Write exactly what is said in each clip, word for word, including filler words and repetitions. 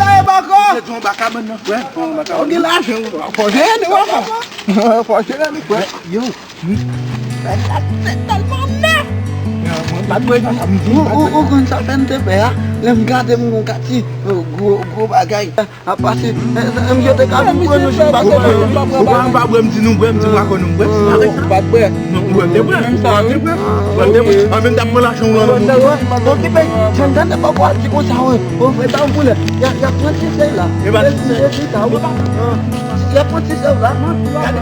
Sa e baka. Ou gen lajan, ou fò jere li, papa. Fò jere li, frè. Yo. Bagay la se tèlman nèf. Ou, ou, ou konn sa fè m te pè a? Lè m gade m gon kati, gwo, gwo bagay. Apa se, eh, eh, misye te ka vin pran nou sou bagay. Ou pa, ou pa bwè m di nou bwè, m di m pa konn nou bwè. Non, ou bwè m te bwè. Ou bwè m te bwè. Ou bwè m te bwè. An menm tan m pran lajan w lan nan men w. Okipe, jan gade pa kwa di konsa, wi. Ou fè sa pou lè. Y a, y a pran ti sèl la. E pa ti sèl. Y a pran ti sèl la. Gade.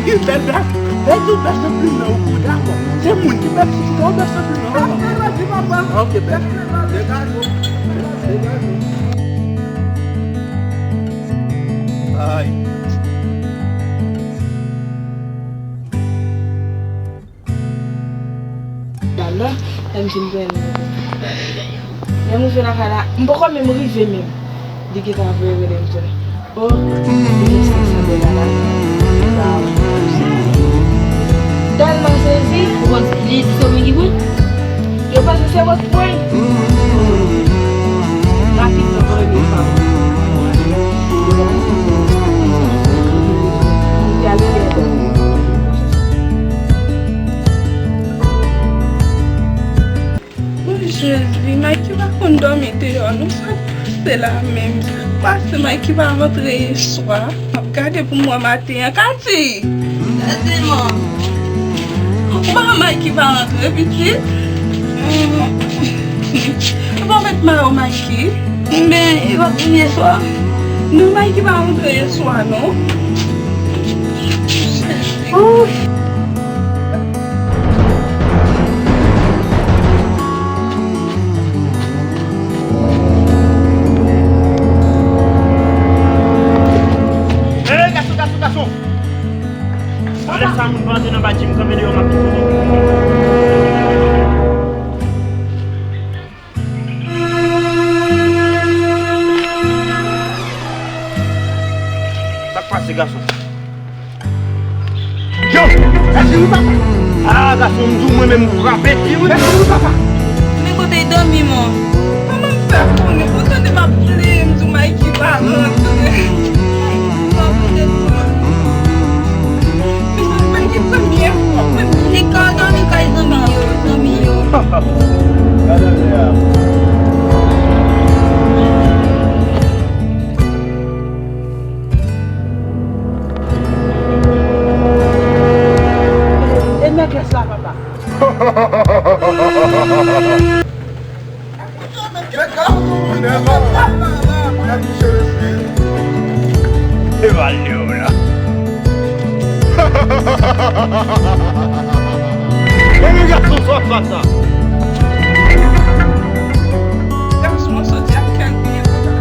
Ki bèl bèl. Bèl tou bèl se plim nan ou dakò. Se moun ki bèl si tou bèl se plim nan. Ok, bèl. Degaje w. Degaje w. Ay. Gade, lè m fin pran lè m rive lakay la, m poko menm rive menm. Li gentan voye rele m tou. Oh, li gen sa sa de la la. Tèlman sezi, ou konn li di se mwen ki pran. Yo panse se wòt pwen. Rapidman, mwen rele pa. Li ale lè. O Jezi, Mikey pa konn dòmi deyò, non, sa k pase la menm? Sa k pase, Mikey pa rantre yè swa? M ap gade pou m wè maten an. Katy! Gade, man. Ou pa wè Mikey pa rantre, pitit? Ou pa met mayo Mikey? Men, li pa t vin yè swa. Non, Mikey pa rantre yè swa, non. Ouf! Hey, gason, gason, gason! Lè sa moun pa antre nan badji m, kanpe deyò, m ap detounen. Sa k pase, gason? Yo! Mèsi wi, papa! Ah, gason, m di w mwen menm m frape di wi. Mèsi wi, papa! Men kote l dòmi, man? Kòman m fè konnen? Ou tande m ap plede, m di w Mikey pa rantre. Mikey pa rantre. Li ka dòmi kay zanmi yo, zanmi yo. E mètrès la, papa. E valè w la. E men gason sa w ap fè sa. Gason an soti ak kèk byen konsa.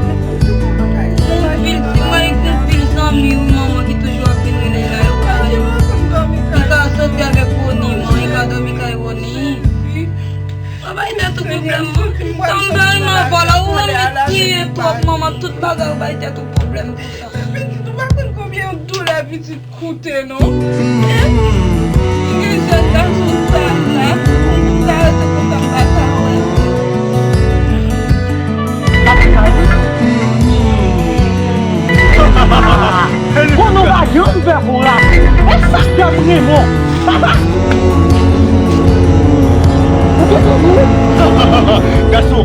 Anpil, mwen gen anpil zanmi wi manman ki toujou ap vin rele la, yo pa rele. Li ka soti avèk Rony, man, li ka dòmi kay Rony. Papa, li gen tout pwoblèm, man. Tann bay man vòlò, ou menm li kriye twòp, manman, tout bagay ou bay tèt ou pwoblèm pou sa. Pitit, ou pa konn konbyen doulè pitit koute, non. Li gen jèn gason sa la, pou sa, se konsa m pa ka wè. Konnen w pa janm fè fon la. E sa k fè m renmen w. Papa! Ou gen pou ou. Gason,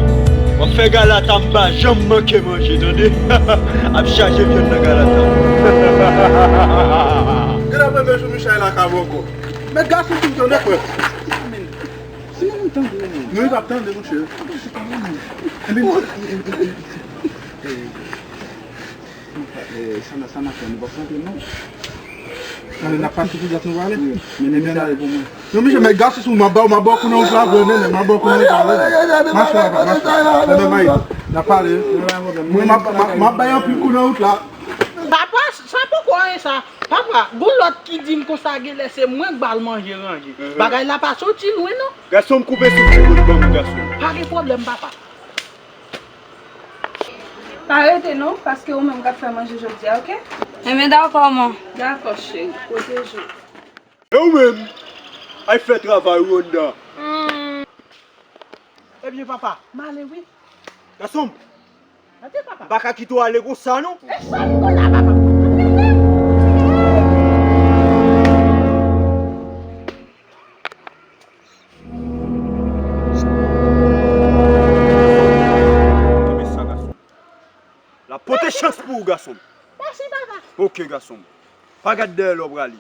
w ap fè gala ta m pa janm manke manje, tande. Ap chaje vyann nan gala ta. Gade mwen bezwen Michel la ka bòkò. Met gason pou m tande, frè. Si nou tande. Nou pa tande, monchè. Epi, eh, sa n ap fè, nou p ap rantre, non. Ann, n ap pase pou dat nou pale. Wi. Men, men, men, pou mwen. Non, mesye, men gason sou, m ap ba w, m ap ba w kou nan wout la, vre, men, men, m ap ba w kou nan wout la, vre. Mache la, mache la. Nan men may, n ap pale. Mwen, m ap, m ap, m ap bay anpil kou nan wout la. Papa, sa poko anyen, sa. Papa, gon lòt ki di m konsa, genlè se mwen k ba l manje ranje. Bagay la pa soti lwen, non. Gason m koupe souf li pou l ban m, gason. Pa gen pwoblèm, papa. Pa rete non, paske ou menm k ap fè manje jodi a, oke? Enben, dakò, man. Dakò, cheri. Pwoteje w. E ou menm? Al fè travay ou anndan. Ebyen, papa, m ale wi. Gason m, Tande, papa. M pa ka kite w ale konsa, non. E sa m konn la, papa. Kenbe sa, gason. L ap pote chans pou ou, gason m. Mèsi, papa. Oke, gason m. Pa gad dèyè lè w prale.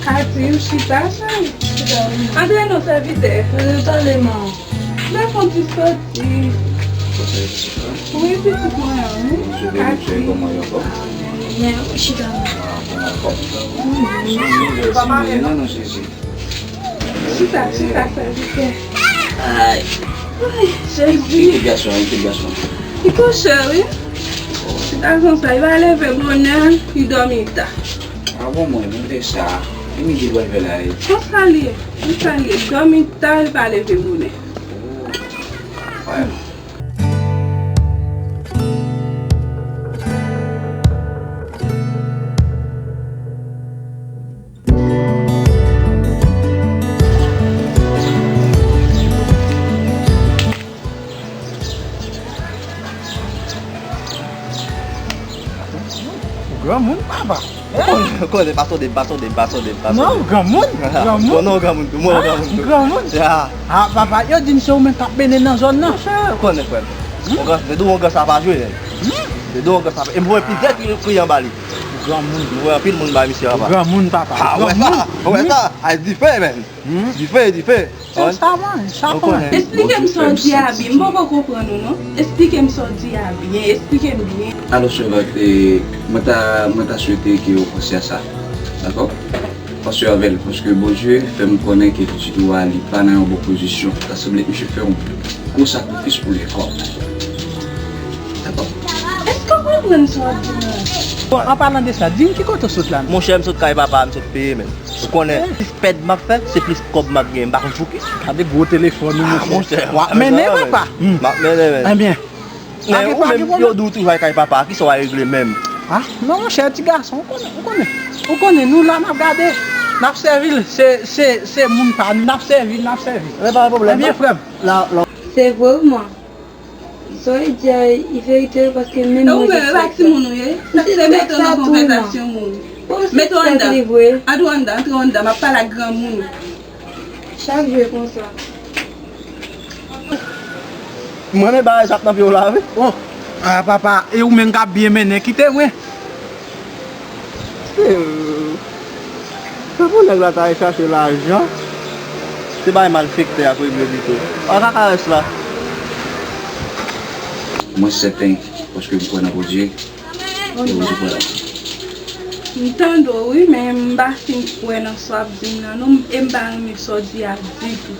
Kati, ou chita, cheri? Antre non, sèvitè. Pale, man. Mwen fè yon ti soti. Wi, pitit mwen an, wi. Kati. Men, chita. Chita, chita, sèvitè. Ay. Ay, Jezi. Pitit gason, pitit gason. Li kouche, wi. Ti gason sa, li pa leve bonè, li dòmi ta. A bon, mwen, mwen te sa. E midi dwa fè la, e. Konsa li ye, konsa li ye. Dòmi ta, li pa leve bonè. Oh. Wè. Ou granmoun, papa. Ou konnen, ou konnen, pa sonde m, pa sonde m, pa sonde m, pa sonde m. Non, ou granmoun, granmoun. Bon, non, granmoun tou, mwen granmoun tou. Granmoun. Ya. Ah, papa, yo di m se ou menm k ap mennen nan zòn nan. Monchè, ou konnen, frè m. Ongan, depi ongan sa pa jwe, nèg. Depi ongan sa pa, e m voye plizyè ki, ki anba li. Ou granmoun. M voye anpil moun bay misye anba. Ou granmoun, papa. Ah, ou wè sa? Ou wè sa? Ay, dife, men. Dife, dife. Se sa, man, sa. Esplike m sa w di Abi, m poko konprann ou non. Esplike m sa w di a byen, esplike m byen. Alò, sè Vat, e, mwen ta, mwen ta swete ke w panse a sa. Dakò? Panse avè l, paske Bondye fè m konnen ke pitit ou a, li pa nan yon bon pozisyon. Ta sanble misye fè yon gwo sakrifis pou lekòl. Dakò? Èske w konprann sa w ap di la? Bon, an palan de sa, di m ki kote w sot la? Monchè, m sot kay papa, m sot peye, men. Ou konnen, plis pèd m ap fè, se plis kòb m ap genyen. M pa konn fouke. Gade gwo telefòn ou, monchè. W ap mennen, papa. M ap mennen, men. Ebyen. Men ou menm, yo di w toujou al kay papa, kisa w al regle menm? Ah, non, monchè, ti gason, ou konnen, ou konnen. Ou konnen, nou la, n ap gade. N ap sèvi l. Se, se, se moun pa nou. N ap sèvi l, n ap sèvi l. Men pa gen pwoblèm, non. Ebyen, frè m. La, la. Se vre, wi, man. Sa w di a, e verite wi, paske menm mwen te fè sa. E ou menm, e pa timoun ou ye? Ou te mete w nan konvèsasyon moun. Mete w anndan. Antre w anndan, antre w anndan, m ap pale ak granmoun. Chak jou e konsa. Mwen menm bagay sa ap nan pye w la, wi. Oh, ah, papa, e ou menm k ap byen mennen, kite mwen. Se, se pou nèg la ta al chache lajan. Se bay malfektè a k regle li tou. Al ka karès la. Mwen sèten, paske m kwè nan Bondye, e Bondye kwè nan mwen. M tande w wi, men m pa fin kwè nan sa w ap di m nan non, e m pa renmen sa w di a ditou.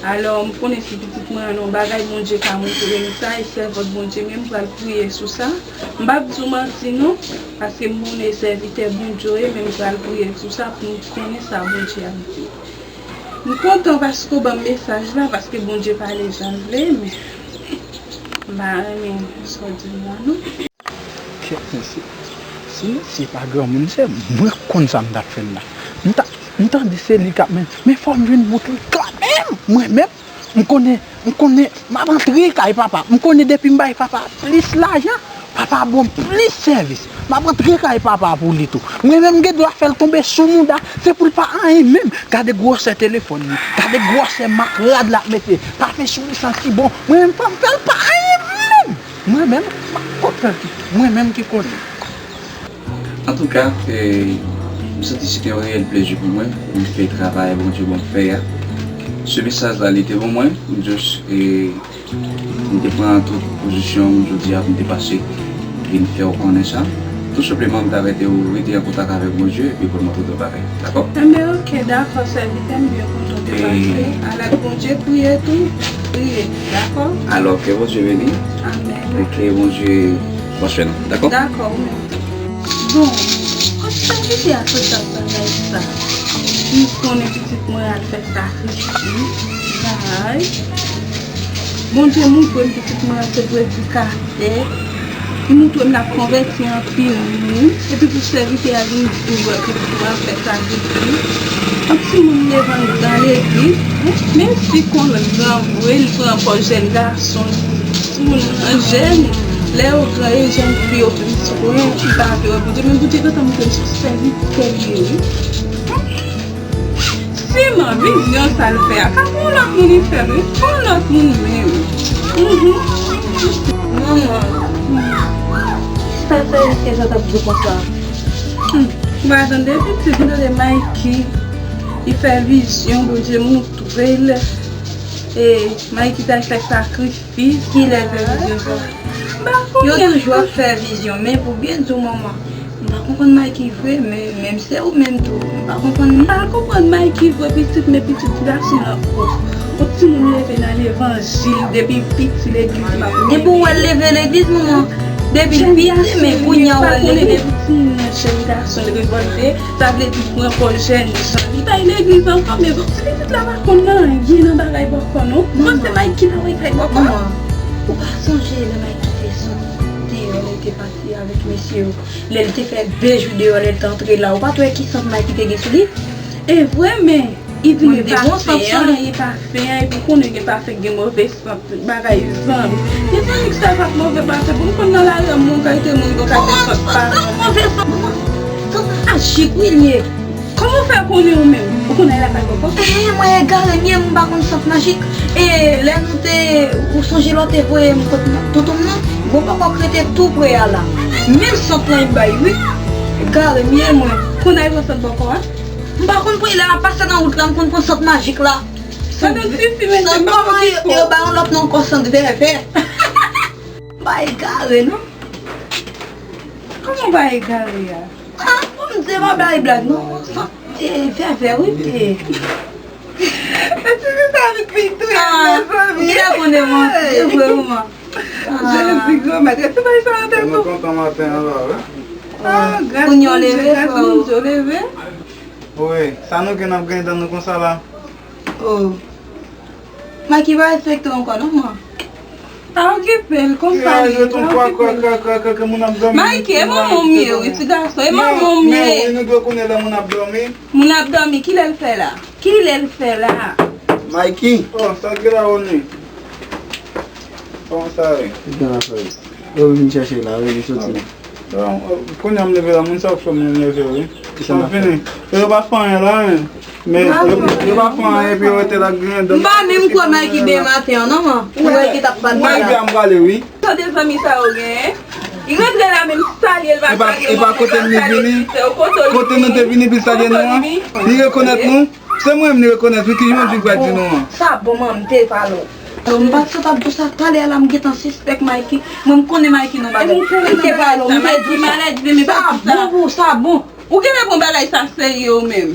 Alò, m konnen si pitit mwen an nan yon bagay, Bondye ka montre m sa, e sèvant Bondye m ye, m pral priye sou sa. M p ap di w manti non, paske m konnen sèvitè Bondye w ye, men m pral priye sou sa pou m konnen sa Bondye ap di. M kontan paske w ban m mesaj la, paske Bondye pale jan l vle, men m pa renmen sa w di m nan non. Kèt mesye, si mesye pa granmoun, se mwen k konn sa m t ap fè l la. M ta, m tande se li k ap men, men fò m jwenn bout li kanmenm. Mwen menm, m konnen, m konnen, m ap antre kay papa. M konnen depi m bay papa plis lajan, papa ban m plis sèvis. M ap antre kay papa pou li tou. Mwen menm, m gen dwa fè l tonbe sou mouda, se pou l pa anyen menm. Gade gwosè telefòn li, gade gwosè mak rad l ap mete, pafen sou li santi bon. Mwen menm, fò m fè l pa anyen menm. Mwen menm, m ap kontan ki, mwen menm ki konnen. Antouka, e, m santi se te yon reyèl plezi pou mwen pou m fè travay Bondye ban m fè a. Se mesaj la, li te ban mwen, m just, e, m te pran tout pozisyon m jodi a pou m te pase vin fè w konnen sa. Tou senpleman, m ta rete w rete an kontak avèk Bondye epi pou l montre w tout bagay. Dakò? Enben, oke, dakò, sèvitè, m byen kontan w te pase. Al ak Bondye, priye tou, priye, dakò? Alò, ke Bondye beni. Amèn. E ke Bondye pwospè nou, dakò? Dakò, ou menm tou. Bon, kot sèvitè a sot ak bagay sa? M konnen pitit mwen al fè sakrifis. Ay. Bondye montre m pitit mwen an se predikatè. Li montre m l ap konvèti anpil moun. Epi pou sèvitè a vin di w wè pitit mwen al fè sakrifis. Yon timoun leve anndan legliz, menm si konnen l gran vre, li pran pòz jèn gason. Timoun nan jèn, lè yo gran, e jèn fi yo vin swen, ki pa vle wè Bondye, men Bondye gentan montre m se sèvitè li ye, wi. Si manmi vizyon sa l fè a, ka pou yon lòt moun li fè l, wi. Pou yon lòt moun menm. Mhm. Manman, sa fè ke sa t ap di konsa? Hmm. M pa tande pitit, m tande Mikey. Li fè vizyon, Bondye montre l. E Mikey t al fè sakrifis. Kilè l fè vizyon sa? M pa konnen. Yo toujou ap fè vizyon, men pou byen di w, manman, m pa konprann Mikey vre, men, men se ou menm tou, m pa konprann li. M pa konprann Mikey vre, pitit, men pitit gason an, o. Yon timoun leve nan levanjil, depi piti legliz m ap. Depi w wè l leve legliz, manman, depi piti, men kounye a w wè l leve. Depi timoun nan jèn gason, l revòlte, sa vle di pran pòz jèn jan. Li pa al legliz ankò, men bon, ti pitit la pa konn anyen nan bagay bòkò, non. Ou panse Mikey pa wè kay bòkò? Manman, ou pa sonje lè Mikey te sot deyò, lè l te pati avèk mesye yo, lè l te fè de jou deyò, lè l te antre la, ou pa t wè ki sant Mikey te gen sou li? E vre, men, li di men pafen an, li pafen an, epi konnen gen pafen k gen move sant, bagay zanmi. Gen zanmi ki sa pa move pafen, pou m konn nan lari a, m wè yon kalite moun, yon kalite sant pa. Move sant, manman, sant majik, wi, l ye. Kòman w fè konnen ou menm? Ou konn al lakay bòkò? Eh, mwen egare m ye, m pa konn sant majik. E lè nou te, ou sonje lè w te voye m kot tonton m nan? Gwo bòkò k rete tou pre a la. Menm sant lan li bay, wi. Egare m ye, mwen. Konn al pran sant bòkò a? M pa konn pou lè m ap pase nan wout la, m konn pran sant majik la. Sant, sant kòman yo, yo ba yon lòt non ankò, sant vèvè. M pa egare, non. Kòman w pa egare a? Ah, bon, m di, m ap bay blag, non. Sant, e, vèvè, wi, e. E ti fi sa vin pi trè, mezanmi. Ou genlè konnen, man. Se vre, wi, man. Jezi granmèt. E ti bagay sa antre tou. Nou kontan maten an la, wi. Ah, gras Bondye, gras Bondye, w leve. Wi, sa nou gen, n ap griyen dan nou konsa la. Oh. Mikey pa respekte w ankò, non, man. Pa okipe l, konprann li, pa okipe l. Mikey, e manman w m ye, wi, ti gason, e manman w m ye. Men, men, wi, nou dwe konnen lè moun ap dòmi. Moun ap dòmi, kilè l fè la? Kilè l fè la? Mikey. Oh, sa k gen la, Rony? Kòman sa ye? Ki gen afè? Yo vin chèche la, yo vin soti. Bon, kounye a m leve la, moun sa ap fè m leve, wi. Sa m fini. Yo pa fè anyen la, men. Men, yo, yo pa fè anyen, epi yo rete la griyen dan. M pa menm kwè Mikey byen maten an, non, man. Ou wè ki t ap pale la. Mwen byen m prale, wi. Kote zanmi sa yo genyen? Li rantre la, menm salye l pa salye. E pa kote m li vini? Kote nou te vini, pi salye nou an? Li rekonèt nou? Se mwen menm li rekonèt, wi, ki jan di pral di nou an. Sa bon, man, m te pale w. Alò, m pa t sot ap di w sa talè a la, m gentan sispèk Mikey. Mwen, m konnen Mikey nan bagay. M te pale w, m te di w sa. Sa bon pou w, sa bon. Ou genlè pran bagay sa serye ou menm.